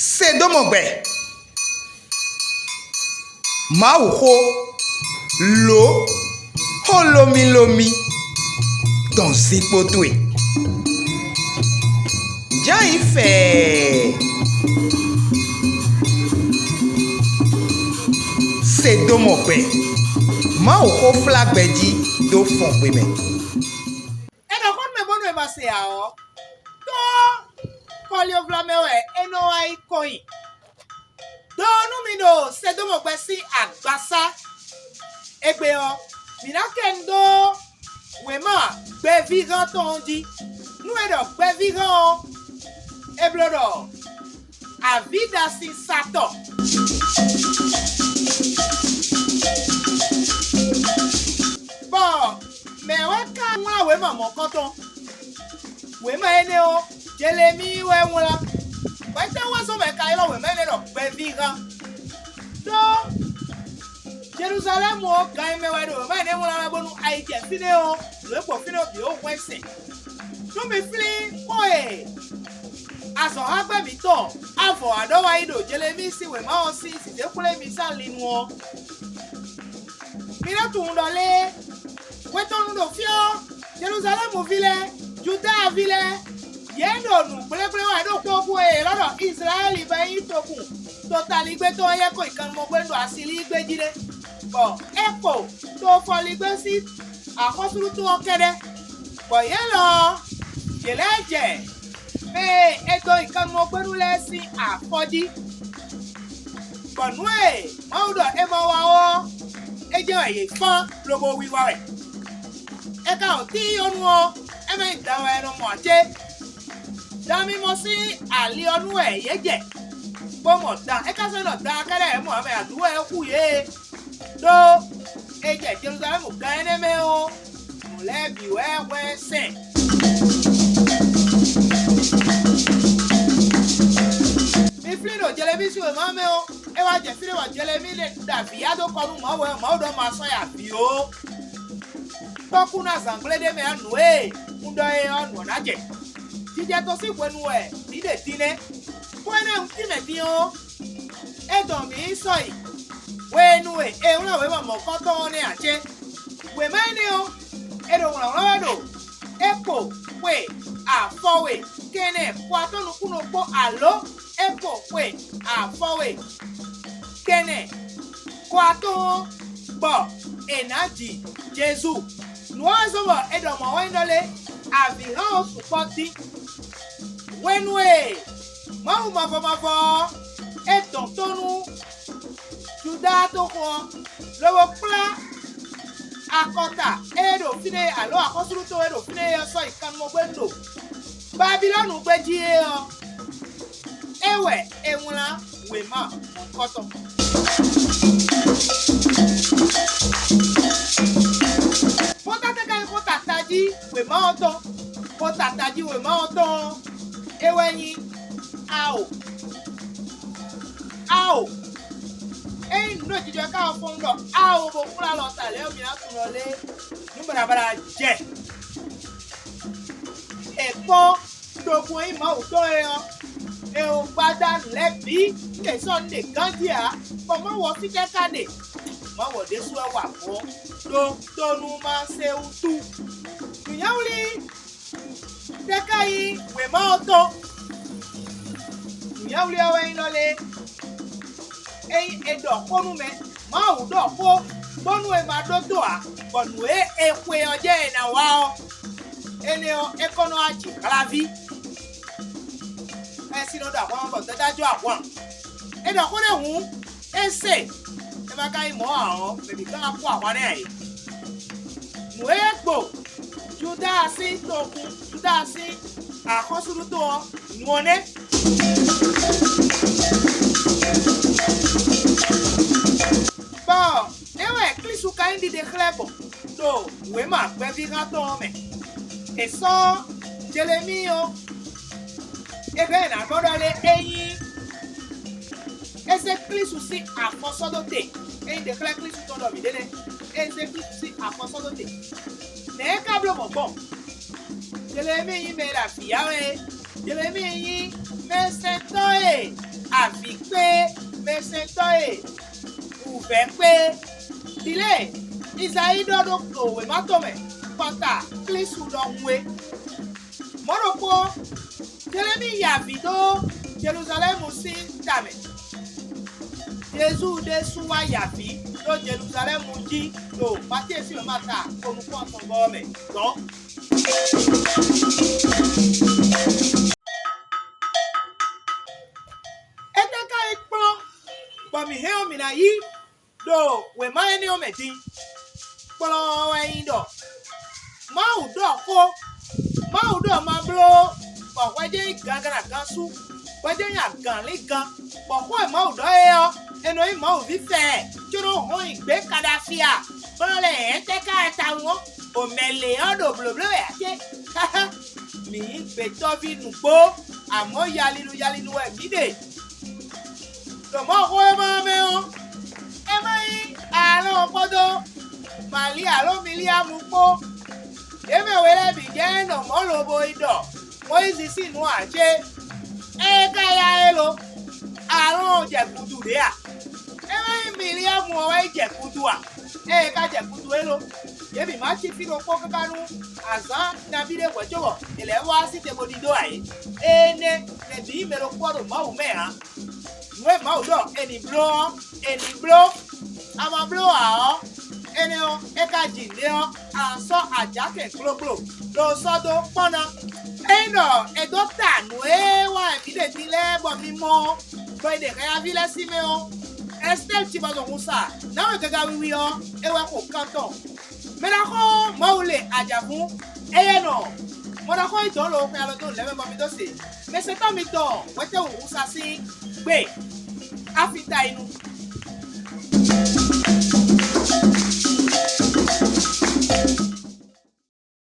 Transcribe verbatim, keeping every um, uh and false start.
Se dó mɔ gbɛ. Mawuxó, lǒ, xó lómílómí dɔn zinkpo towe. Jǎ nyí fɛɛ. Se dó mɔ gbɛ. Mawuxó flá gbɛ jí dó fɔn xwe mɛ. È nɔ xó nú mɛ bónú è ma se ǎ ɔ́, tó kɔliovla mɛ wɛ é nɔ wá yi kɔn nyi. Dó nú mi ɖo Sedómɔgbɛ sín agbasá. Égbé ɔ́, mǐ ná kɛ nu dó wěma gbɛvíhán tɔn ɔ́ jí. Nú è ɖɔ gbɛvíhán ɔ́, è bló ɖɔ avǐɖasin satɔ. Bɔ mɛ̌ wɛ ka wlán wěma mɔ̌kɔntɔn? Wěma énɛ́ ɔ́, Jelemíi wɛ wlán. Hwɛtɛ́ wɛ zɔ́n bɔ è ka ylɔ́ wěma énɛ́ ɖɔ gbɛvíhán? Đó Jeluzalɛ́mu ɔ́, gan e mɛ wɛ è ɖo wěma énɛ́ wlán wɛ bónú a yi jɛ fínɛ́ ɔ́, nǔ e gbɔn fínɛ́ ɔ́ bǐ ó hwɛ́n sɛn. Nú mi flín xó e azɔ̌xágbɛ́ mǐtɔn Avɔ wa ɖɔ wá yi ɖo Jelemíi sín wěma ɔ́ sín zǐnzéxwlémísánlinu ɔ́, mi ná tunwun ɖɔ lé? Hwetɔnu ɖo fí ɔ́, Jeluzalɛ́mu ví lɛ́ɛ, Judáa ví lɛ́ɛ, yě ɖo nǔgblégblé wɛ ɖo xóxó e è lɔ́ ɖɔ Izlayɛ́li bɔ é nyí tokun totaligbé tɔn ɔ́ yɛ́ ko nyi kannumɔgbénu ɖo Asilíi gbé jí ɖé, bɔ é kpo tofɔligbé sín axɔ́súɖuto ɔ́ kɛ́ɖɛ́, bɔ yě lɔ ɔ́, yě lɛ́ jɛ mɛ e è dó nyi kannumɔgbénu lɛ́ɛ sín afɔ jí, bɔ nǔ e Mawu ɖɔ é ma wa ɔ́, é jɛ́n wɛ yě fán lobo wiwa wɛ. É ka wɔn tíin ɔ́ nu ɔ́, é mɛ nyí dan wɛ è nɔ mɔ ǎ cé? Dan mímɔ sín ali ɔ́ nu wɛ yě jɛ, bó mɔ dan. É ka sɔ́ nɔ dan ɔ́ kɛ́ɖɛ́ yě mɔ ǎ mɛ ǎ, nǔ wɛ é xú yě. Đó è jɛ Jeluzalɛ́mu gan énɛ́ mɛ ɔ́, nǔ lɛ́ɛ bǐ wɛ hwɛ́n sɛn. Mi flín ɖo Jelemíi sín wěma mɛ ɔ́, é wá jɛ fí ɖé bɔ Jelemíi ɖe ɖo avǐ ya dó kɔ nú Mawu wɛ ɔ́, Mawu ɖɔ ma sɔ́ yi avǐ ó. Kpɔ́ kú ná zǎngbléɖé mɛ ɔ́, nǔ e un ɖɔ é ɔ́, nǔ ɔ́ ná jɛ. Jijɛ tɔn sín hwenu wɛ mǐ ɖe din nɛ́, xó énɛ́ wú tínmɛ din ɔ́, é dɔn mǐ yi sɔ́yi hwenu e è wlán wěma mɔ̌kɔntɔn ɔ́ nɛ́ ǎ cé? Wěma énɛ́ ɔ́, è ɖo wlǎnwlán wɛ ɖo é kpo xwe afɔwe kɛnɛ kɔ atɔ́ nukúnnú kpó alǒ é kpo xwe afɔwe kɛnɛ kɔ atɔ́ ɔ́, bɔ è nǎ ji Jezu. Nǔ ɔ́ wɛ zɔ́n bɔ è ɖɔ mɔ̌ wɛ nyí ɖɔ lé? Avǐ hán ɔ́ sukpɔ́ dín. Hwenu e Mawu mavɔ mavɔ ɔ́, é dɔn tó nú Judáa toxo ɔ́, lobo kplá akɔta e ɖo fínɛ́ e alǒ axɔ́súɖuto e ɖo fínɛ́ e ɔ́ sɔ́ yi kannumɔgbénu ɖo Babilɔ́nu gbé jí é ɔ́, é wɛ è wlán wěma mɔ̌hunkɔtɔn. Xó tɛ́ ka nyí xó tata jí wěma ɔ́ tɔn? Xó tata jí wěma ɔ́ tɔn ɔ́, é wɛ nyí ao. Ao. Ényí nǔ ɖo jijɔ ká ɔ́ fɔ́n ɖɔ ao bó kplá alɔ ta lɛ́ɛ ɔ́, mi ná tunwun ɖɔ lé? Nǔ baɖabaɖa jɛ. È kpɔ́n togun e nyí Mawu tɔn é ɔ́, è wo gbada nǔ lɛ́ɛ bǐ, è sɔ́ nǔ ɖe ganjí ǎ, bɔ Mawu ɔ́ fítɛ́ ka ɖe? Mawu ɔ́ ɖésú wɛ wa mɔ̌ ɖó tónú ma se wútu. Nǔnyawlí tɛ́ ka nyí wěma ɔ́ tɔn? Nǔnyawlí ɔ́ wɛ nyí ɖɔ lé? Ényí è ɖɔ xó nú mɛ, Mawu ɖɔ xó bónú è ma ɖótó ǎ, bɔ nǔ e è xwe ɔ́ jɛ è nǎ wa ɔ́, énɛ́ ɔ́, é kɔn nɔ wá ji hláví. Ɛ́ sí nɔ ɖo ahwan bɔ dada jó ahwan. È ɖɔ xó ɖé hǔn, é se, é ma ka nyí mɔ̌ ǎ ɔ́, mɛ bǐ ka wá kú ahwan nɛ́ ǎ é. Nǔ e gbo Judáa sín togun, Judáa sín axɔ́súɖuto ɔ́, nǔ ɔ́ nɛ́. Bɔ é wɛ Klísu ka nyí ɖiɖe xlɛ́ gbɔn ɖo wěma gbɛvíhán tɔn ɔ́ mɛ. È sɔ́ Jelemíi ɔ́, é hɛn ná nɔ ɖɔ lé ényí é zé Klísu sín afɔ sɔ́ dó te, ényí ɖe xlɛ́ Klísu tɔn ɖɔ mǐ ɖe nɛ́, é zé Klísu sín afɔ sɔ́ dó te. Nɛ̌ é ka bló mɔ̌ gbɔn? Jelemíi nyí mɛ e ɖo avǐ ya wɛ é. Jelemíi nyí mɛsɛntɔ́ e avǐ kpé, mɛsɛntɔ́ e wǔvɛ́ kpé. Ɖi lě e Izayi ɖɔ ɖó ɖo wěma tɔn mɛ kpanta Klísu ɖɔhun é. Mɔ̌ ɖokpó, Jelemíi ya avǐ ɖó Jeluzalɛ́mu sín ta mɛ. Jezu ɖésú wá ya avǐ ɖó Jeluzalɛ́mu jí ɖo Matíe sín wěma ta ko nukún atɔngɔ́ ɔ́ mɛ dɔ̌n. Étɛ́ ka nyí kplɔ́n bɔ mǐ hɛn ɔ́ mǐ ná yí ɖo wěma énɛ́ ɔ́ mɛ din? Kplɔ́n ɔ́ wɛ nyí ɖɔ Mawu ɖɔ xó, Mawu ɖɔ ma bló, bɔ hwɛ jɛ́n nyí gangan agansu, hwɛ jɛ́n nyí agǎnlígan, bɔ xó e Mawu ɖɔ é ɔ́, è nɔ nyí Mawu ví fɛɛ, có nɔ hɔn nyi gbě kaɖafi a? Kplɔ́n lɛ́ɛ hɛn tɛ́ ká wɛ tawun ɔ́, o mɛ lě ɔ́ ɖo blǒbló wɛ ǎ cé? Mǐ nyí gbětɔ́ví nǔgbó, amɔ̌ yalinu yalinu wɛ mǐ ɖe. Ɖo Mɔ̌xówéma ɔ́ mɛ ɔ́, é má nyí Aalɔ́ɔn kpódó Mali alǒ Milíamu kpó, yě mɛ we lɛ́ɛ bǐ jɛ́n nɔ mɔ̌ lobo yi ɖɔ Mɔyízi sín nǔ ǎ cé? Ée ka yá é lo, Aalɔ́ɔn jɛ gudu ɖě a? É má nyí Milíamu ɔ́ wɛ yi jɛ gudu a? Ée ka jɛ gudu é lo, yě bǐ má cí fí ɖokpó káká nú azǎn nabí ɖé hwɛ̌ cóbɔ è lɛ̌ wá sí te bó ɖidó ǎ é. Énɛ́, mɛ bǐ mɛ ɖokpó ɔ́ ɖo Mawu mɛ ǎ. Nǔ e Mawu ɖɔ è nǐ bló ɔ́, è nǐ bló. A ma bló ǎ ɔ́, énɛ́ ɔ́, é ka ji nǔɖé ɔ́, a nǎ sɔ́ ajǎkɛn gloglo ɖo sɔ́ dó kpɔ́n ná. Ényí ɖɔ è dó ta nǔ e wá mǐ ɖe din lɛ́ɛ bɔ mi mɔ ɔ́, bɔ è ɖe hɛnyaví lɛ́ɛ sí mɛ ɔ́, Ɛsitɛ́li ci bɔ ɖo hun sa nǎwe gaga wiwi ɔ́, é wɛ xo kan tɔn. Mɛ ɖaxó Mawu le ajǎkún, éyɛ́ nɔ mɔ ɖaxó yi dɔ̌n lo xwe alɔ dó lɛ̌ mɛ bɔ mi dó se. Mɛsɛntɔ́ mitɔn hwɛtɛ́wǔ hun sa sín gbe afitayinu.